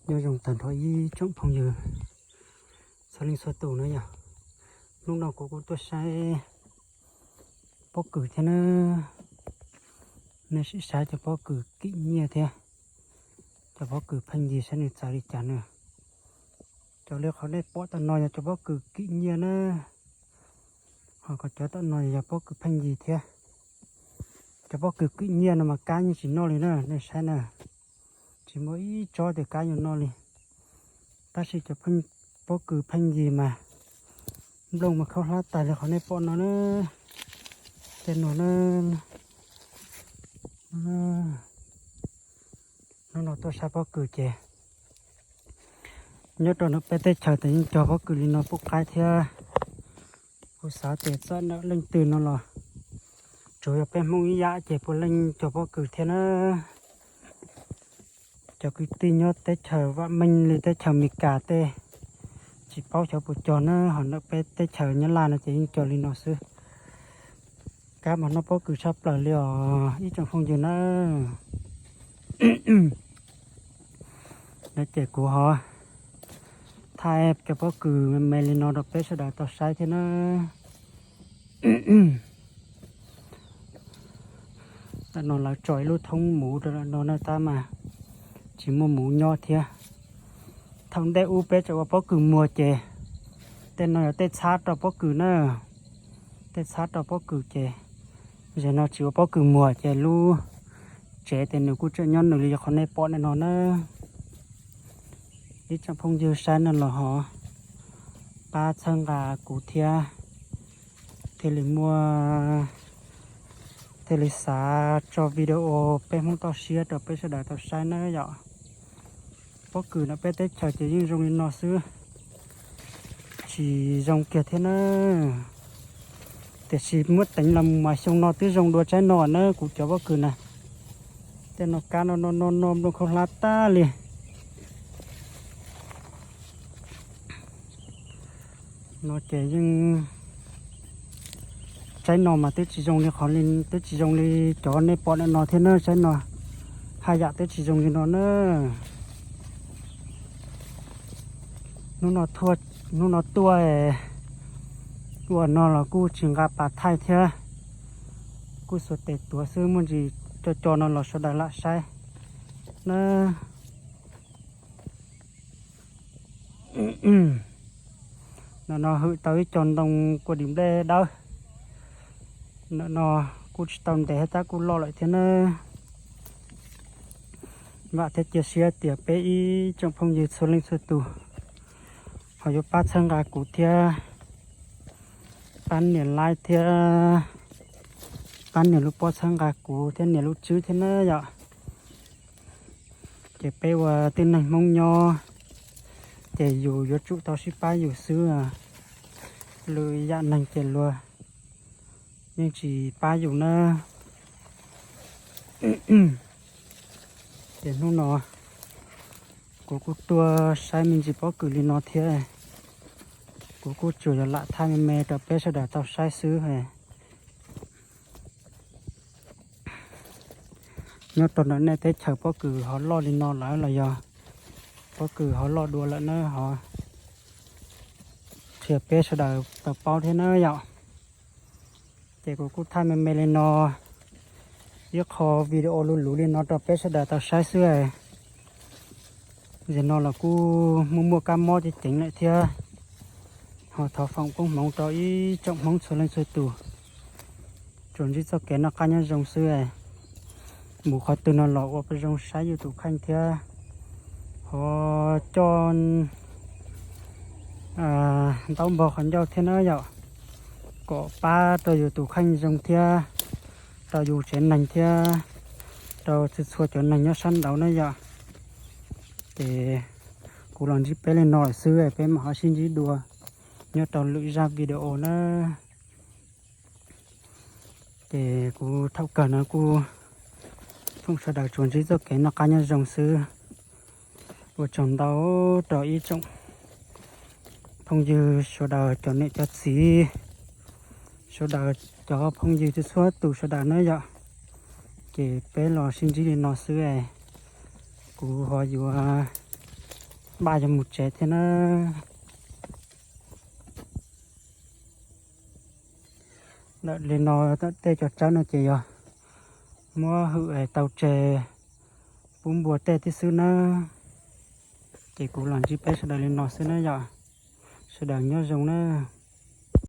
Nyob zoo tag nrho ib tsoom phooj ywg txhua leej txhua tus na yog. Hnub no kuv kuj tuaj saib pob kws thiab na. Nej sim saib cov pob kws kim nyiaj thiab cov pob kws pheej yig saib nws txawv li cas na. Cov li qhov nej pom tam no yog cov pob kws kim nyiaj na, ho cov tam no yog pob kws pheej yig thiab. Cov pob kws kim nyiaj no mas kab yeej tsis noj li na, nej saib na, tsis muaj ib tsob tias kab yuav noj li. Tab sis cov pob kws pheej yig mas nplooj mas khaub hlab tas li qhov nej pom no na. Tej no na, hnub no tuaj saib pob kws ces nyob rau ntawm peb teb chaws ces yeej cog pob kws li no pub qaib thiab. Kuv xav tias txawm ntawm leej twg no los tsuas yog peb Hmoob ib yam ces puav leej cog pob kws thiab na. Cov kwv tij nyob teb chaws vam meej li teb chaws Amelikas tej tsis paub xyov puas cog na, ho ntawm peb teb chaws Nyab Laj no ces yeej cog li no xwb. Kab mas noj pob kws tshaj plaws li os ib tsoom phooj ywg na. No ces kuv ho thaij cov pob kws me me li no rau peb sawv daws tau saib thiab na. Tam no lawv tso ib lub thoob muv rau no na tab mas tsis muaj muv nyob thiab. Thaum ntej ub peb tseem ua pob kws muag ces tej no yog tej txhab rau pob kws na, tej txhab rau pob kws ces zaum no tsis ua pob kws muag ces lub tsev ces nws kuj tseem nyob nws li qhov nej pom no na. Ib tsoom phooj ywg saib no los ho pab txhawb nqa kuv thiab, thiaj li muaj, thiaj li xav tso video peb Hmoob toj siab rau peb sawv daws tau saib na yom. Pob kws no peb teb chaws ces yeej zoo li no xwb, tsis zoo kiag thiab na. Tiam sis muab teev los mas xyoo no twb zoo dua tsaib no na kuv cov pob kws na. Tej no kab no no no no nplooj khaub hlab tag li. No ces yeej tsaib no mas twb tsis zoo li qhov li, twb tsis zoo li cov nej pom no thiab na, tsaib no haj yam twb tsis zoo li no na. Hnub no tuaj ua no los kuj tsis nqa pas thaij thiab, kuj xuas tes tuav xwb, muaj ntsis co co no los sawv daws lam saib na. Ntawm no hwm tau ib co ntoo kua dis nplej dawb. Ntawm no kuj tsis tau ntev tab kuj loj lawm thiab na. Vam thiab cia siab tias peb ib tsoom phooj ywg txhua leej txhua tus ho yuav pab txhawb nqa kuv thiab, pab nias like thiab, pab nias lub pob txhawb nqa kuv thiab nias lub tswb thiab na yom. Ces peb ua tib neeg Hmoob nyob ces yus yuav tsum tau sib pab yus xwb, lwm yam neeg ces luag yeej tsis pab yus na. Ces hnub no kuv kuj tuaj saib me ntsis pob kws li no thiab, kuv kuj tsuas yog lam thaij me me rau peb sawv daws tau saib xwb. Nyob rau ntawm nej teb chaws pob kws ho loj li no lawm los yog pob kws ho loj dua lawm na ho qhia peb sawv daws tau paub thiab na yom. Ces kuv kuj thaij me me li no, ib qho video luv luv li no rau peb sawv daws tau saib xwb. Zaum no los kuj muaj muaj kab mob ceev ceev lawm thiab, ho thov foom koob hmoov rau ib tsoom Hmoob txhua leej txhua tus, tsuas ntsib txoj kev noj qab nyob zoo xwb. Mus qhov twg no los ua zoo saib yus tus kheej thiab, ho coj ntaub npog qhov ncauj thiab na yom, kom pab rau yus tus kheej zoo thiab rau yus tsev neeg thiab rau txhua txhua cov neeg nyob sab nraud na yom. Ces kuv los ntsib peb li no lawm xwb, peb mam ho sib ntsib dua nyob rau lwm zaj video na. Ces kuv thaum kawg no kuj foom sawv daws tsuas ntsib txoj kev noj qab nyob zoo xwb. Ua tsaug ntau rau ib tsoom phooj ywg sawv daws, cov niam cov txiv sawv daws, cov phooj ywg txhua txhua tus sawv daws na yom. Ces peb los sib ntsib li no xwb, kuv ho yuav Npaj yuav mus tsev thiab na. Ntawm li no, tej cov tsawb no ces yog muab hwm tau tseg pub npua tej tib xwb na. Ces kuv los ntsib peb sawv daws li no xwb na yom. Sawv daws nyob zoo na.